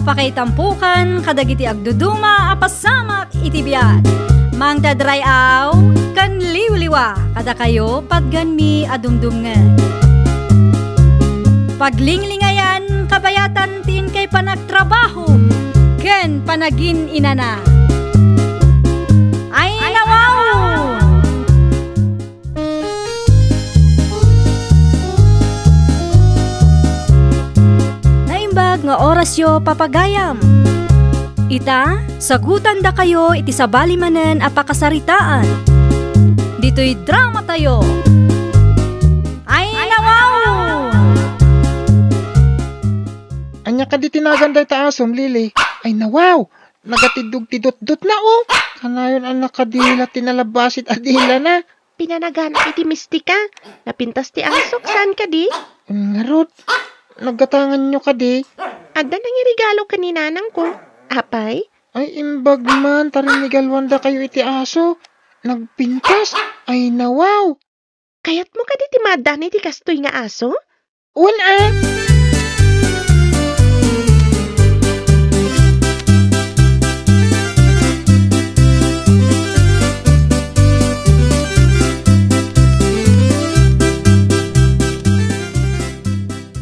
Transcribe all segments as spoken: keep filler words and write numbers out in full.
Pakaitampukan kadagiti agduduma a pasamak iti biag. Mangted ray-aw ken liwliwa kadakayo patganmi a dumdumngeg. Paglinglingayan kabayatan ti inkay panagtrabaho ken panagin-inana. Ay, nawaw! Naimbag nga orasyo, papagayam. Ita, sagutandakayo iti sabali manen a pakasaritaan. Ditoy dramatayo. Ay, nawaw! Ania kadi ti nagan dayta asom, Lily? Ay, nawaw! Nagatiddog ti dutdotna, oh! Kanayon a nakadila ti nalabasit a dilana. Pinanaganak iti mistika. Napintas ti asok, saan kadi? Ngarud, naggatanganyo kadi? Adda nangiregalo ken ni nanangko. Apay? Ay, imbag man ta rinnigaluandakayo iti aso. Nagpintas? Ay, nawaw! Kayatmo kadi ti maaddaan iti kastoy nga aso? Wen a.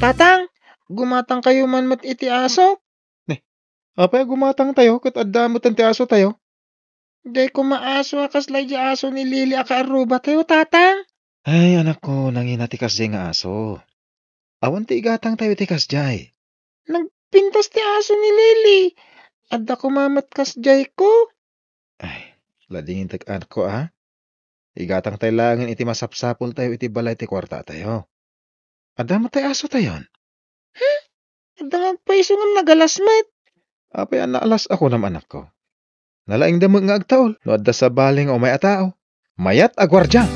Tatang, gumatangkayo man met iti aso? Ni, apay a gumatangtayo ket adda metten ti asotayo? Diay koma aso a kasla idiay aso ni Lily a kaarrubatayo, Tatang. Ay, anakko, nangina ti kasdiay nga aso. Awan ti igatangtayo iti kasdiay. Nagpintas ti aso ni Lily. Adda koma met kasdiay ko. Ay, ladingintek, anakko, a. Igatangtay laengen iti masapsapultayo iti balay ti kuartatayo. Adda met tay asotayon? Hmm? Adda nga agpayso ngem nagalas met. Apay a naalas a kunam, anakko? Nalaingda met nga agtaul no adda sabali nga umay a tao. Mayat a guardia!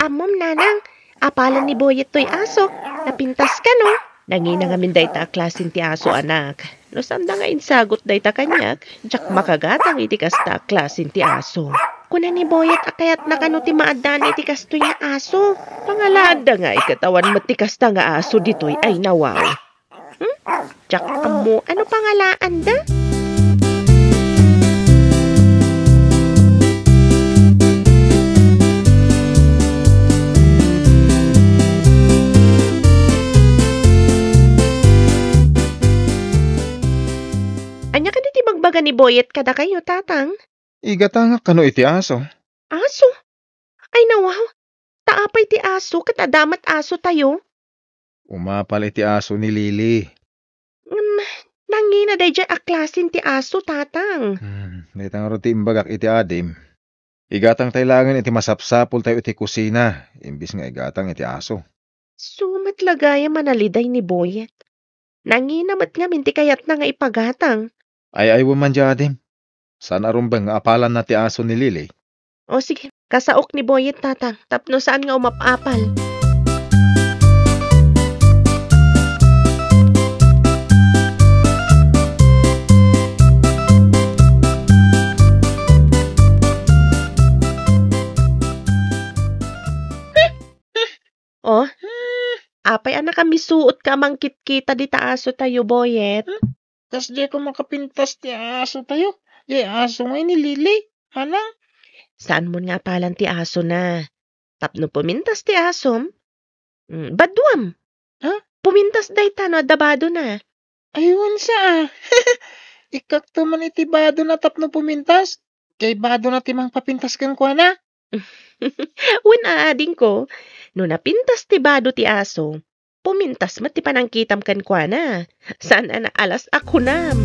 Ammom, nanang, apalan ni Boyet toy aso. Napintas kano? Nangina ngamin dayta a klasen ti aso, anak. No sanda nga insagut dayta kaniak, diak makagatang iti kasta a klasen ti aso. Kuna ni Boyet a kayatna kano ti maaddaan iti kastoy nga aso. Pangalaadda ngay ket awan met ti kasta nga aso ditoy, ay nawaw. Hmm? Diak ammo, ano pangalaanda? Ania kadi ti bagbaga ni Boyet kadakayo, Tatang? Igatangak kano iti aso. Aso? Ay, nawaw. Ta apay ti aso ket adda met asotayo? Umapal iti aso ni Lily. Ngem, nangina daydiay a klasen ti aso, Tatang. Hmm, dayta ngarud ti imbagak iti adim. Igatangtay laengen iti masapsapultayo iti kusina, imbes nga igatang iti aso. Isu met la gayam a naliday ni Boyet. Nangina met ngamin ti kayatna nga ipagatang. Ay-aywem man diay adim. Saan a rumbeng nga apalanna ti aso ni Lily. O sige, kasaok ni Boyet, Tatang, tapno saan nga umap-apal. O, apay a nakamisuotka a mangkitkita dita asotayo, Boyet? Hmm? Kasdiay ko makapintas ti asotayo. Diay aso ngay ni Lily, manang. Saanmon nga apalan ti asona? Tapno pumintas ti asom, mm, baduam. Ha? Pumintas dayta no adda badona. Ay, wen sa, a. Ikkakto man iti badona tapno pumintas. Kay badona ti mangpapintas kenkuana. Wen a, adingko, no napintas ti bado ti aso, pumintas met ti panangkitam kenkuana. Saan a naalas a kunam.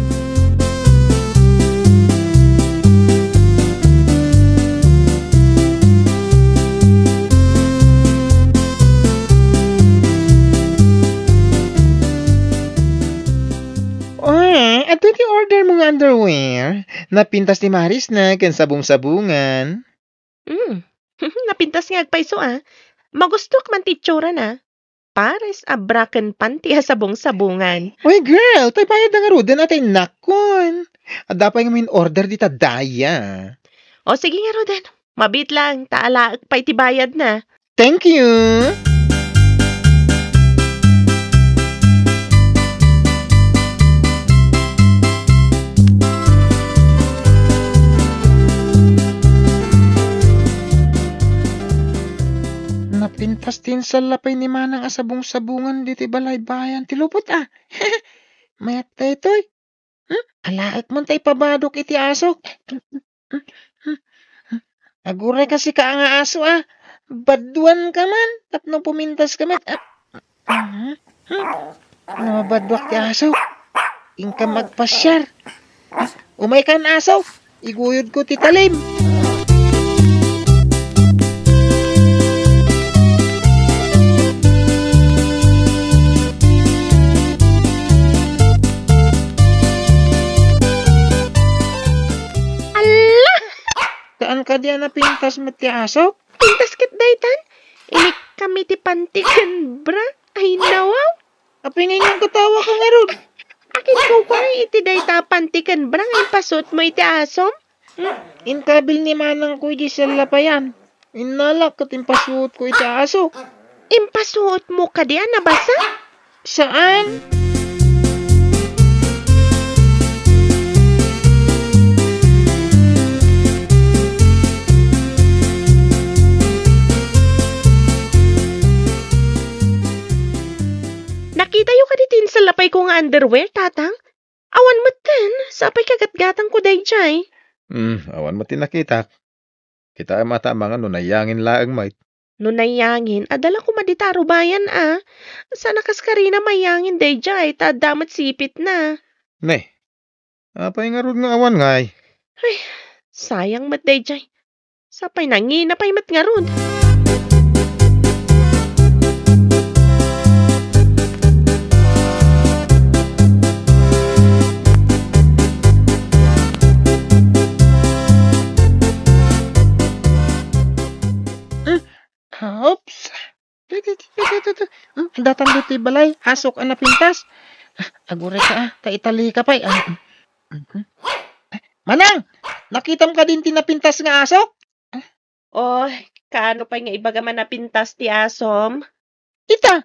Oy, adtoy ti order mo nga underwear. Napintas ti marisna ken sabong-sabongan. Mm. Napintas nga agpayso, a. Magustuak man ti itsurana. pares a bra ken panty a sabong-sabongan. Uy, girl, tay bayad na ngaruden a tay nakon. Adda pay nga in-order dita daya. O, sige ngaruden. Mabiit lang, ta alaek pay ti bayad na. Thank you. Napintas ti insallapay ni Manang a sabong-sabongan ditoy balaybayan ti lupot, a. Mayat daytoy. Hmm? Alaek man tay pabadok iti asok. Aguray kasi ka nga aso, a. Baduan ka man, tapno pumintas ka met, a. Mhm. Hmm. Ano, mabaduak ti aso? Inka magpasyar. Umay kan aso, iguyod ko ti talim. Alla! Kaan kadi a napintas met ti aso? Pintas ket daytan? Inikam iti panty ken bra? Ay, nawaw! Apay ngay nga agkatawa ka ngarud? Akin kukuray iti dayta a panty ken bra nga impasuot mo iti asom? Hmm? Inkabil ni manang ko iti sallapayan. Innalak ket impasuot ko iti aso. Impasuot mo kadi a nabasa? Saan? Nakitayo kadi ti insallapay ko nga underwear, Tatang? Awan metten, sapay kagatgatang ko daydiay. Hmm, awan met ti nakitak. Kitaem a ta amangan no nayangin laeng met. No nayangin, adda la koma dita arubayan a. Saan a kas karina mayangin daydiay, ta adda met sipitna. Ne, apay ngarud nga awan ngay? Ay, sayang met daydiay. Sapay nangina pay met ngarud. Hmm, oops. Hmm, datang ditoy balay, asok a napintas. Ah, aguray ka, ah, ta itali ka pay. Ah, mm, mm. Manang, nakitam kadi ti napintas nga asok? Oy, kaano pay nga ibagam a napintas ti asom? Ita,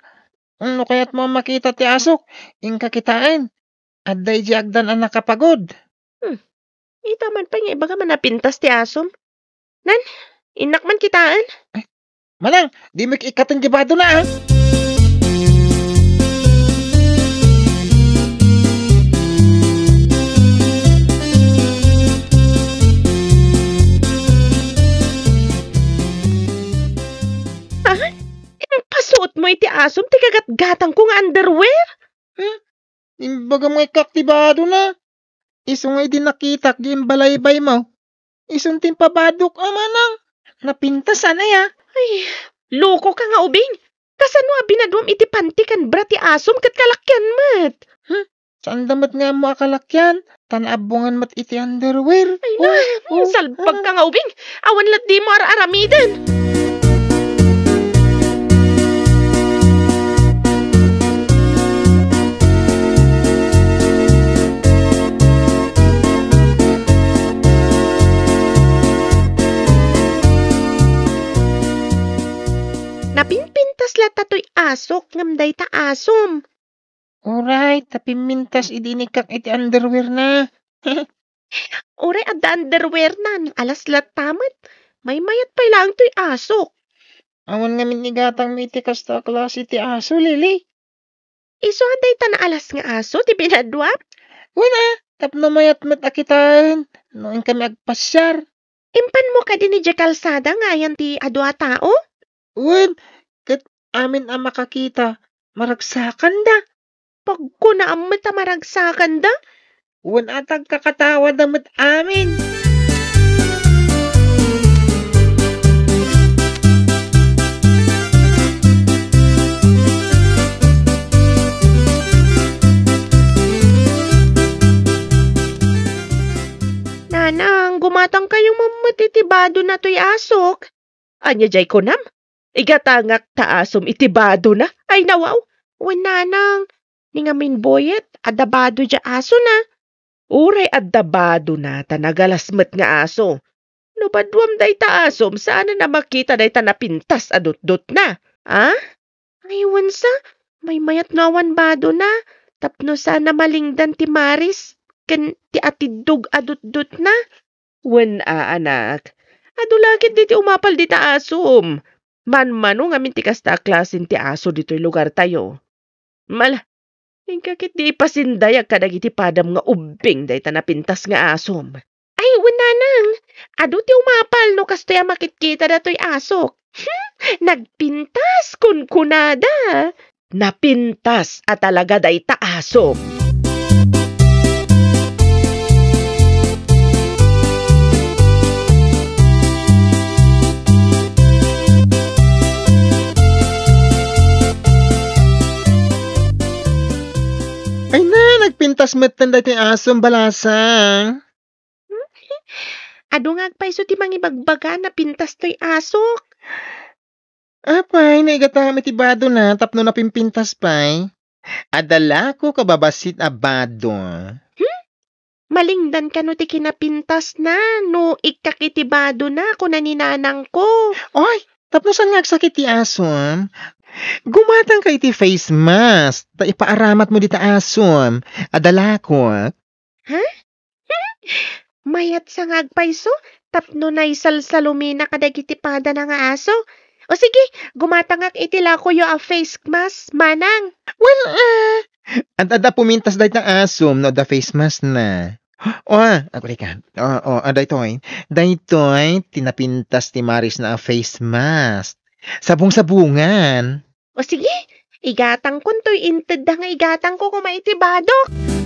no kayatmo a makita ti asok, inka kitaen. Adda idiay agdan a nakapagod. Hmm. Ita man pay nga ibagam a napintas ti asom. Nan, innak man kitaen. Ay, manang, dimo ikkaten ti badona, ah. Ah, impasuot mo iti asom ti kagatgatang ko nga underwear? Hmm? Imbagam nga ikkak ti badona. Isu nga idi nakitak di imbalaybaymo. Isun ti impabadok a manang. Napintasan aya. Ay, loko ka nga ubing. Kasano a binaduam iti panty ken bra ti asom ket kalakian met? Hmm? Saanda met nga ammo a kalakian, ta naabbongan met iti underwear. Ay, oh, na, oh, salbag ka nga ubing. Awan la dimo ar-aramiden. Napinpintas latta toy asok ngem dayta asom. Uray, ta pimmintas idi inikkak iti underwear na. Uray, adda underwear na, alas latta met. Maymayat pay laeng toy asok. Awan ngamin igatangmo iti kasta a klase ti aso, Lily. Isu a dayta naalas nga aso ti binaduam? Wen a, tapno mayat met a kitaen no inkami agpasiar. Impanmo kadi idiay kalsada nga ayan ti adu a tao? Wen, ket amin a makakita, maragsakanda. Pagkunaam met a maragsakanda? Wen a, ta agkakatawada met amin. Nanang, gumatangkayo met iti badona toy asok. Ania diay kunam? Igatangak ta asom iti badona. Ay, nawaw. Wen, nanang, ni ngamin boyet, adda bado diay asona. Uray adda badona, ta nagalas met nga aso. No baduam dayta asom, saanen a makita dayta napintas a dutdotna. Ah? Ay, wen sa, maymayat no awan badona, tapno saan a malingdan ti maris ken ti atiddog a dutdotna. Wen a, anak, adu la ketdi ti umapal dita asom. Manmano ngamin ti kasta a klasen ti aso ditoy lugartayo. Mala, inka ketdi ipasindayak kadagiti padam nga ubbing dayta napintas nga asom. Ay, wen, nanang, adu ti umapal no kastoy a makitkita datoy asok. Hmm, nagpintas, kunkunada. Napintas a talaga dayta asom. Ay na, nagpintas metten daytoy asom, balasa. Adu nga agpayso ti mangibagbaga a napintas toy asok. Apay, naigatangam iti badona tapno napimpintas pay. Adda la ko kababassit a bado. Hmm? Malingdan kano ti kinapintasna no ikkak iti badona, kuna ni nanangko. Oy, tapno saan nga agsakit ti asom? Gumatangka iti face mask, ta ipaaramatmo dita asom. Adda la ko. Ha? Mayat sa nga agpayso tapno naisalsalumina kadagiti padana nga aso. O sige, gumatangak iti lakoyo a face mask, manang. Well, ah, ad-, adda pumintas dayta asom no adda face mask na. O, ah, aguli ka. O, o, ah, daytoy. Daytoy, ti napintas ti marisna a face mask. Sabong-sabongan. O sige, igatangko toy intedda nga igatangko koma iti badok.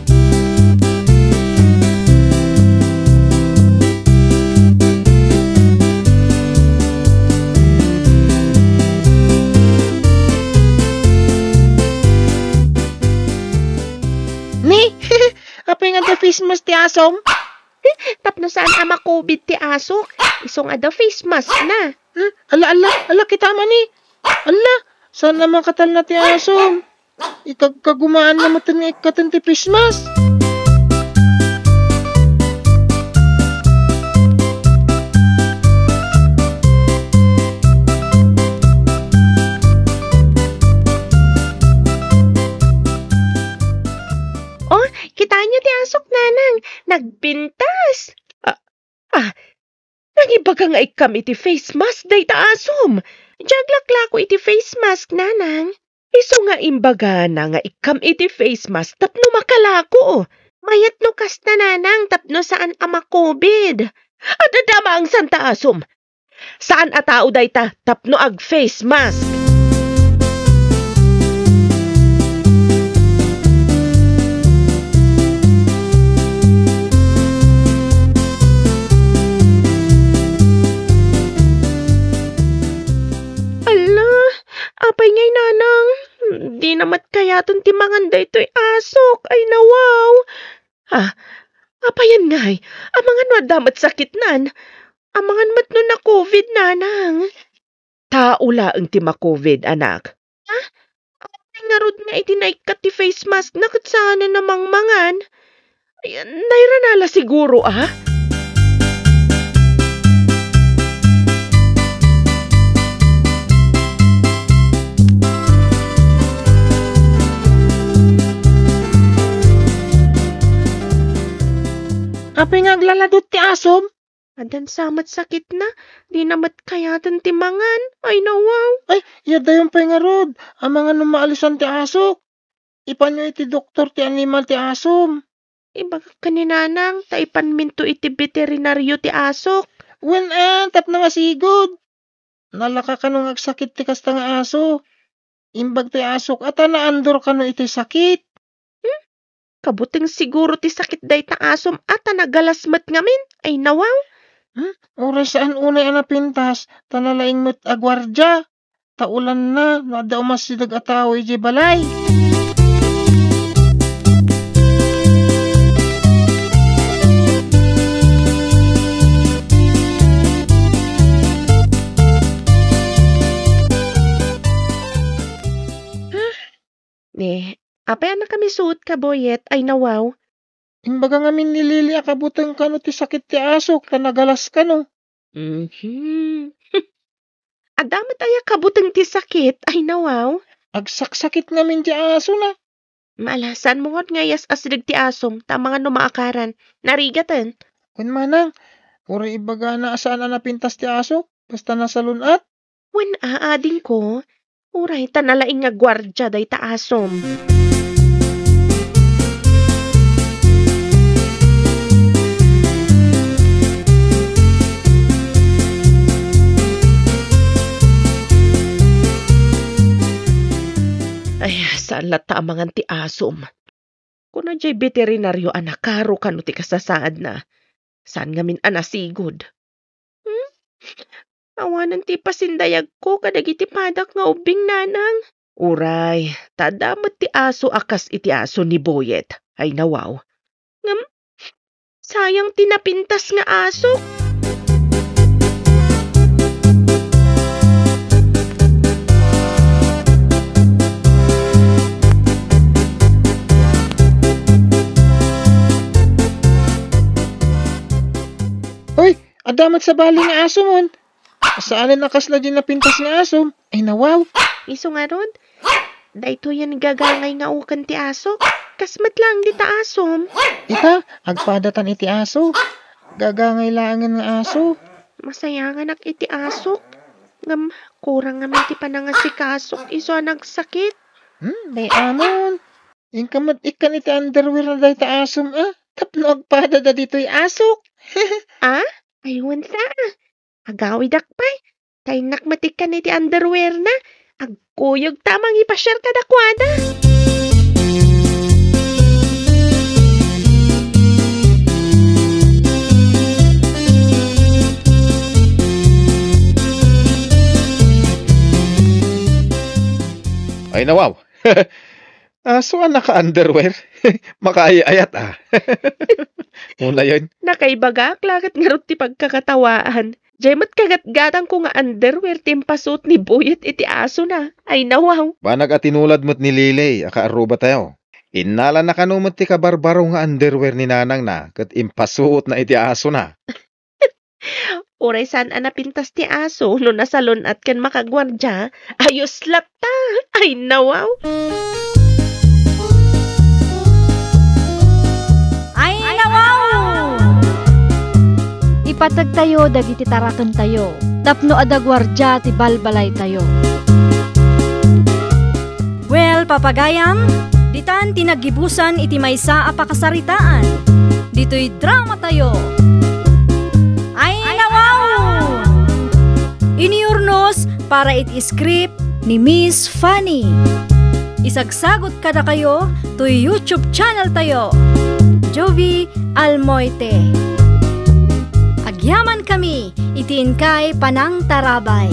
Ni, apay nga adda face mask ti asom? Tapno saan a ma-covid ti asok, isu nga adda face mask na. Hmm? Ala, ala, ala, kita man ni. Ala, saan a makatalna ti asom? Ikagkagumaan na metten nga ikkaten ti face mask. Oh, kitaenyo ti asok, nanang. Nagpintas. Ah, ah, nangibaga nga ikkam iti face mask dayta asom. Diak laklako iti face mask, nanang. Isu nga imbagana nga ikkam iti face mask tapno makalako. Mayat no kasta, nanang, tapno saan a ma-covid. Adda damang santa asom. Saan a tao dayta tapno ag-face mask. Ala, apay ngay, nanang? Di na met kayaten ti mangan daytoy asok. Ay, nawaw. Ah, apayen ngay? Amangan no adda met sakitnan. Amangan met no na-covid, nanang. Tao laeng ti ma-covid, anak. Ha? Apay ngarud nga iti naikkat ti face mask na ket saanen a mangmangan? Ay, nairana la siguro, ah? Apay nga aglaladot ti asom? Addan sa met sakitna, di na met kayaten ti mangan. Ay, nawaw. Ay, yadayon pay ngarud. Amangan no maalisan ti asok. Ipanyo iti doktor ti animal ti asom. Ibagak ken ni nanang, ta ipanminto iti beterinario ti asok. Wen, ah, tapno masigud. Nalaka kano nga agsakit ti kasta nga aso. Imbag ti asok, a ta naandor kano iti sakit. Hmm? Kabuteng siguro ti sakit dayta asom a ta nagalas met ngamin. Ay, nawaw. Hmm? Uray saan unay a napintas, ta nalaing met a guardia. Ta ulanna no adda umasideg a tao idiay balay. Apay a nakamisuotka, Boyet? Ay, nawaw. Imbaga ngamin ni Lily a kabuteng kano ti sakit ti asok, ta nagalas kano. Mhm. Adda met aya kabuteng ti sakit? Ay, nawaw. Agsaksakit ngamin ti asona. Maalasan mo ngarud nga iyas-asdeg ti asom, ta amangan no maakaran. Narigaten. Wen manang, uray ibagana a saan a napintas ti asok, basta nasalun-at. Wen a, adingko, uray ta nalaing nga guardia dayta asom. Ay, saan latta amangan ti asom? Kuna jay beterinario a nakaro kano ti kasasaadna. Saan ngamin a nasigud. Hmm? Awanen ti ipasindayagko kadagiti padak nga ubbing, nanang. Uray, ta adda met ti aso a kas iti aso ni Boyet. Ay, nawaw. Ngem, sayang ti napintas nga asok. Oy, adda met sabali nga asomon. Saanen a kasla diay napintas nga asom. Ay, nawaw. Isu ngarud, daytoyen gagangay nga uken ti asok. Kas met laeng dita asom. Ita, agpadatan iti aso. Gagangay laengen nga aso. Masayanganak iti asok. Ngem, kurang ngamin ti panangasikasok isu a nagsakit. Hmm, day-amon. Inka met ikkan iti underwear na dayta asom, a? Tapno agpadada ditoy asok. A? Ay, wen sa. Agawidak pay. Kaynak met ikkan iti underwear na. Agkuyog ta mangipasiar kadakuada. Ay, nawaw. Aso a naka-underwear. Makaay-ayat, a. Unayen. Nakaibagak la ket ngarud ti pagkakatawaan. Jay met kagatgatangko nga underwear ti impasuot ni Boyet iti asona. Ay, nawaw. Banag a tinulad met ni Lily a kaarrubatayo. Innalana kano met ti kabarbaro nga underwear ni nanangna ket impasuotna iti asona. Uray saan a napintas ti aso no nasalun-at ken makaguardia, ayos latta. Ay, nawaw. Ay, nawaw! Ipategtayo dagiti tarakentayo tapno adda guardia ti balbalaytayo. Well, papagayam, ditan ti naggibusan iti maysa a pakasaritaan. Ditoy dramatayo. Ay, nawaw! Iniurnos para iti script ni Miss Fanny. Isagsagot kadakayo toy YouTube channel tayo, Jovie Almoite. Agyaman kami iti inkay panangtarabay.